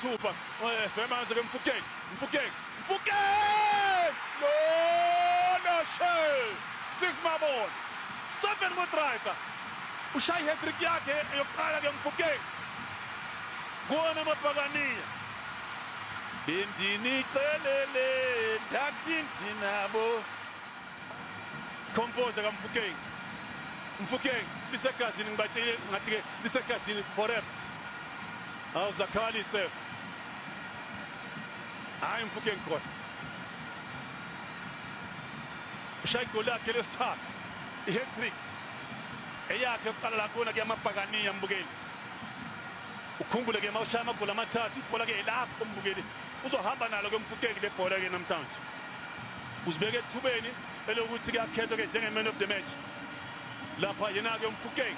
Thupha bhemanze ke Mfukeng, Mfukeng, Mfukeng! Lona shell 6 mabona 7 ngo-driver ushaya i-hat-trick yakhe yokuqala ke Mfukeng kuwona amabhakaniya. Bendinixelele ndathi ndinabo. Compose kaMfukeng, Mfukeng lisegazini, ngibatshele ngathi ke lisegazini forever. Awuzakhali sef. Hayi Mfukeng khohle. Ushaya igoli lakhe lesithathu, i-hat-trick eyakhe yokuqala la kuwona ke amabhakaniya mbukeli. Ukhumbule ke mawushaya amagoli amathathu ibhola ke elakho mbukeli, uzohamba nalo ke Mfukeng le bhola ke namhlanje. Uzibeke ethubeni elokuthi kuyakhethwa ke njenge-man of the match lapha yena-ke uMfukeng.